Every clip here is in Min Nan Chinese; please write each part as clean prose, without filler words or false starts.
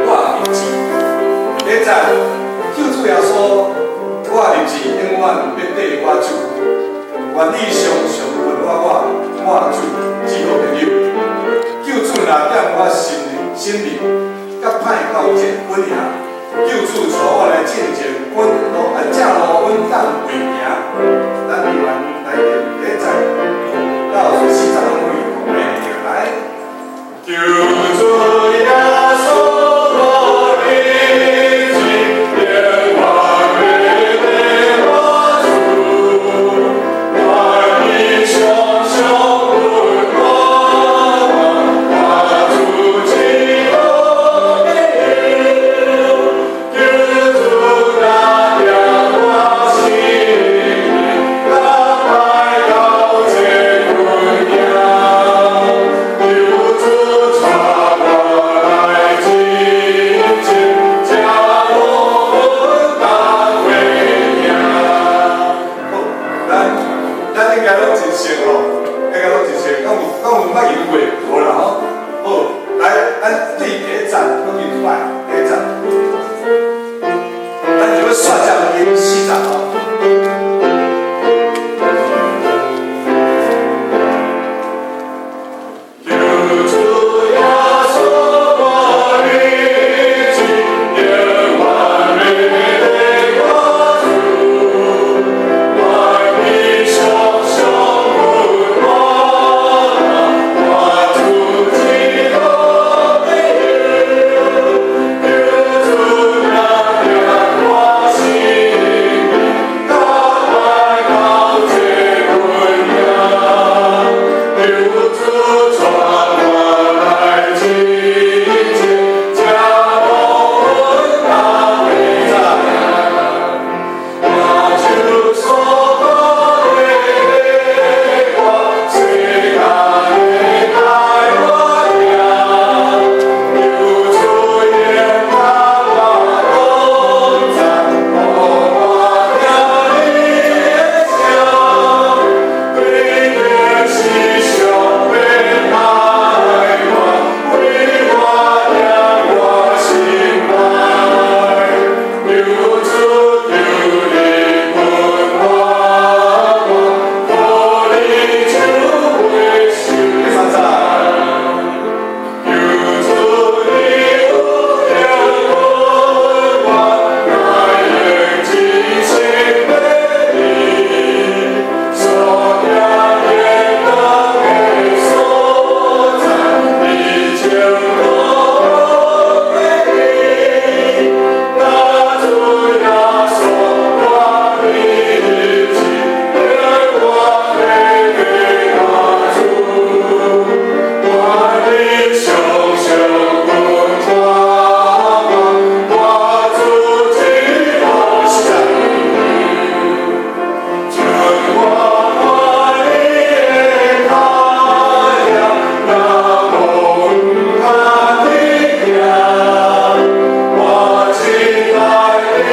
我立志。第一節，救主耶穌，我立志永遠欲綴我主，願你常常訓導我，我主至好朋友。救主若踮我心裡，心裡，佮歹鬥戰穩贏。救主帶我來進前，阮路啊正路穩當為行。咱永遠來念第一節到四節攏可以來念來。救主耶穌，我立志，永遠欲綴我主，願你常常訓導我，我主至好朋友。救主若踮我身邊，佮歹鬥戰穩贏。救主帶我來進前，正路穩當為行。好，咱應該攏真熟吼，應該攏真熟，敢有捌用過？無啦吼。好，來，咱對第一節攏記一擺，第一節，咱就欲煞這個音四節吼。救主耶穌，我立志，永遠欲綴我主，願你常常訓導我，我主至好朋友。救主若踮我身邊，佮歹鬥戰穩贏。救主帶我來進前，正路穩當為行。我手所顧的我，世間的帶我行。救主永佮我同在，予我聽你的聲，對著世上的愛我，為我聽我心內。救主求你訓導我，靠你手袂受。第三節。救主你有疼我，來用真心的你，所行天堂的所在，你前路的你，那主耶穌，我立志，永遠欲綴我主，願你常常訓導我，我主至好朋友。准我看你的跤跡，若無毋敢去行。我真愛你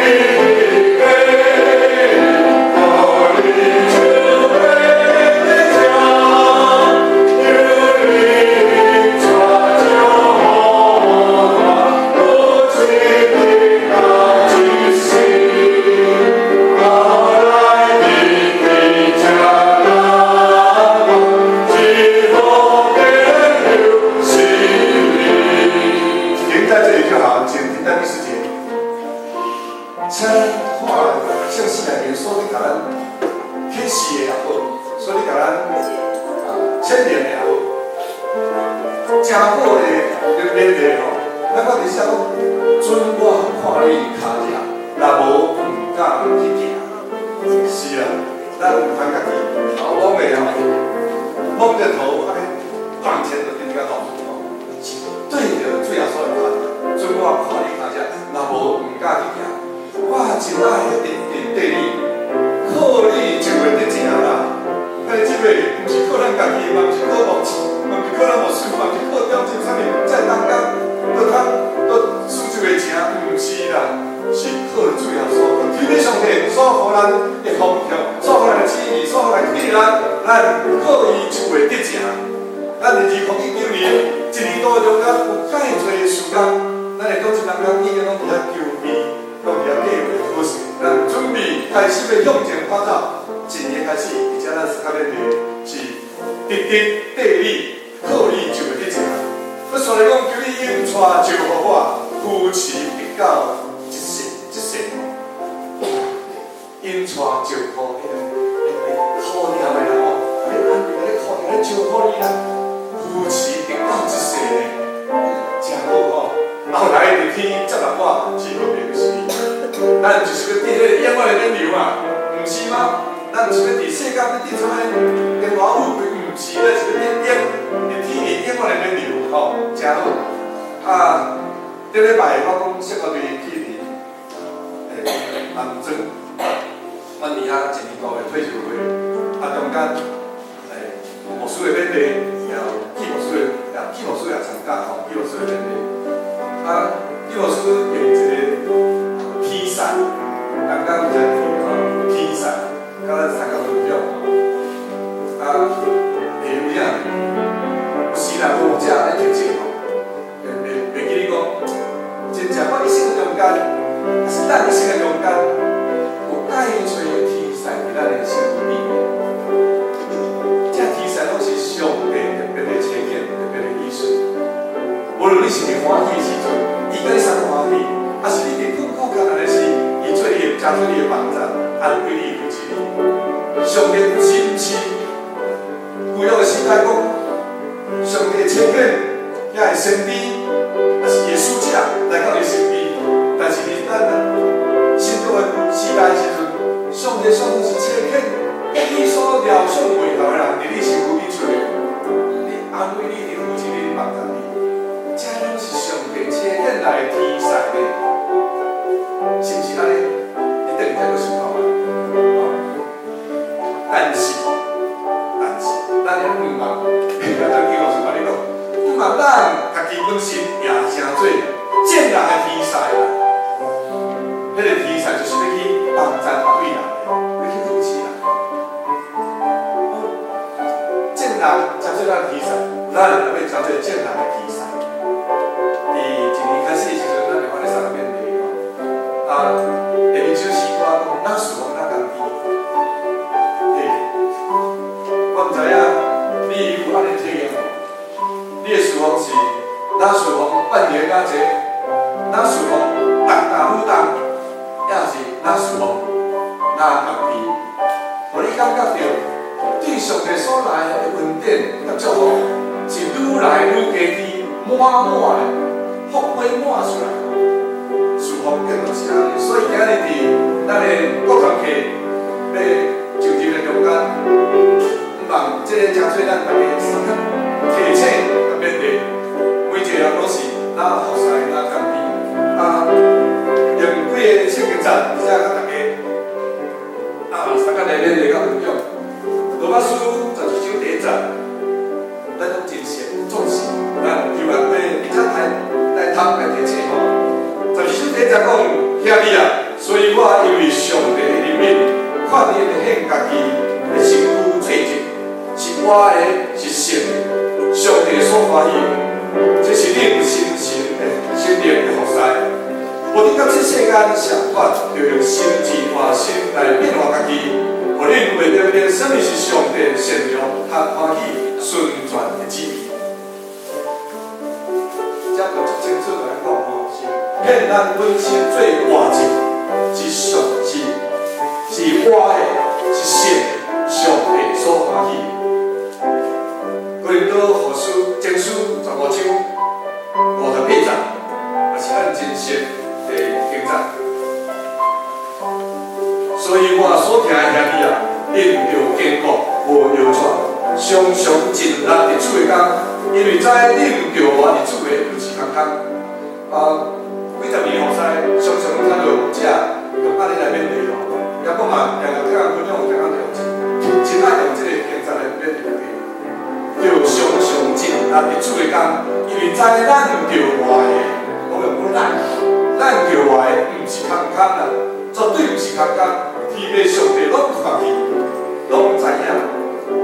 的靠你手袂停，求你帶領我，路一直到一世。後來佇佇這難關，至好朋友是你。停在這裡就好，請停在第四節。請咱看聖詩內面所咧共咱啟示的也好，所咧共咱勸勉的也好，誠好的連連吼，咱看佇寫講，准我看你跤跡，若無毋敢去行。是啊，咱毋通家己頭摸的吼，摸著頭按呢往前就直直共吼，是對著主耶穌的跤跡，准我看你跤跡，若無毋敢去行。我真愛彼直直綴你，靠你就會得成啦。但是這個毋是靠咱家己，嘛毋是靠牧師，嘛毋是靠咱牧師，嘛毋是靠點鐘啥物，在當工閣通閣輸就會成，毋是啦，是靠主耶穌。天父上帝所予咱的方向，所予咱的旨意，所予咱的激勵咱，咱靠伊就會得成。咱佇2019年一年多中間有蓋濟時間，工，咱的長執人工已經攏佇遐籌備，攏佇遐計劃好勢，咱準備開始欲向前發展。一年開始，而且咱相佮勉勵是直直綴你、靠你就會得成。我煞來講，求你永帶祝福我，扶持直到一世一世。永帶祝福你，你苦念的啦吼，你安慰你苦念，你祝福你啦，扶持直到一世呢，真好吼。後來佇天接納我，至好明是，咱就是欲佇彼個永遠的冕旒嘛，毋是嗎？咱毋是欲佇世間欲得啥物榮華富貴，毋是，咱是欲得永佇天裡永遠的冕旒吼，真好。啊，頂禮拜我講聖樂隊去佇南莊，阮佇遐一年度的退修會，啊中間牧師的勉勵，也有紀牧師的，也紀牧師也參加吼，紀牧師的勉勵。啊，紀牧師用一個天使，剛剛有遮提吼，天使，佮咱相共分享吼。啊，會有影，有時若無這來提醒吼，會袂記你講，真正我一生的中間，抑是咱一生的中間，有介濟天使佇咱的身軀裡面。這天使攏是上帝特別的差遣，特別的意思。無論你是佇歡喜的時陣，伊佮你相歡喜；抑是你佇困苦艱難的時，伊做你的，成做你的幫助，安慰你、扶持你。上帝有時毋是舊約的時代講，上帝差遣遐個先知，抑是伊的使者來到你身邊。但是佇咱新約的時代的時陣，上帝上是差遣你所料想袂到的人佇你身軀邊出來，你安慰你、你扶持你、幫助你。這攏是上帝差遣來的天使呢，是毋是按呢？你轉去閣想看覓。但是，咱也毋茫，也做基督徒共你講，毋茫咱家己本身也成做賤人的天使啦。彼個天使就是欲去幫贊別位人的，欲去扶持人。賤人成做咱天使，咱也欲成做賤人的天使。佇一年開始的時陣，咱會發咧三個勉勵吼。啊，下面這首詩歌講，若事奉若甘甜。嘿，我毋知影你有按呢體驗無？你的事奉是若事奉扮演較濟，若事奉重擔負擔，抑是若事奉若甘甜？予你感覺著對上帝所來的恩典佮祝福是愈來愈加添，滿滿的，福杯滿出來。事奉變就是按呢，所以今日佇咱的國團客欲就任的中間，毋望這個誠做咱大家相共提醒佮勉勵，每一個人攏是若服侍若甘甜。啊，用幾个聖經節，才共大家啊，相共來勉勵佮分享。羅馬書14章第1節，咱攏真熟，總是咱求咱的而且來來讀來提醒吼。14章第1節講，兄弟啊，所以我因為上帝的憐憫，勸恁獻家己的身軀做祭，是活的，是聖的，上帝所歡喜的。這是恁心神的心靈的服侍。無得佮這世間相款，著用心智換新來變化家己，予恁會辨別啥物是上帝善良、合歡喜、純全的旨意。這就足清楚來講吼，是獻咱本身做活祭，是上是是活的，是聖的，上帝所歡喜的。哥林多後書前書15章58節，也是咱真熟的經節。所以我所疼的兄弟啊，恁著堅固，無搖掣，常常盡力佇主的工，因為知恁著活佇主的毋是空空。啊，幾十年服侍，常常聽著牧者用按呢來勉勵吼，抑閣嘛定定聽人分享，定定用真愛用這個經節來勉勵大家。著常常盡力佇主的工，因為知咱著活的，我用講咱，咱著活的毋是空空啦，絕對毋是空空。天父上帝攏看見，攏知影。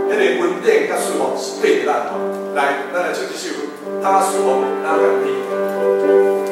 彼个恩典佮祝福是對著咱吼。來，咱來唱這首歌，他祝福哪甘甜。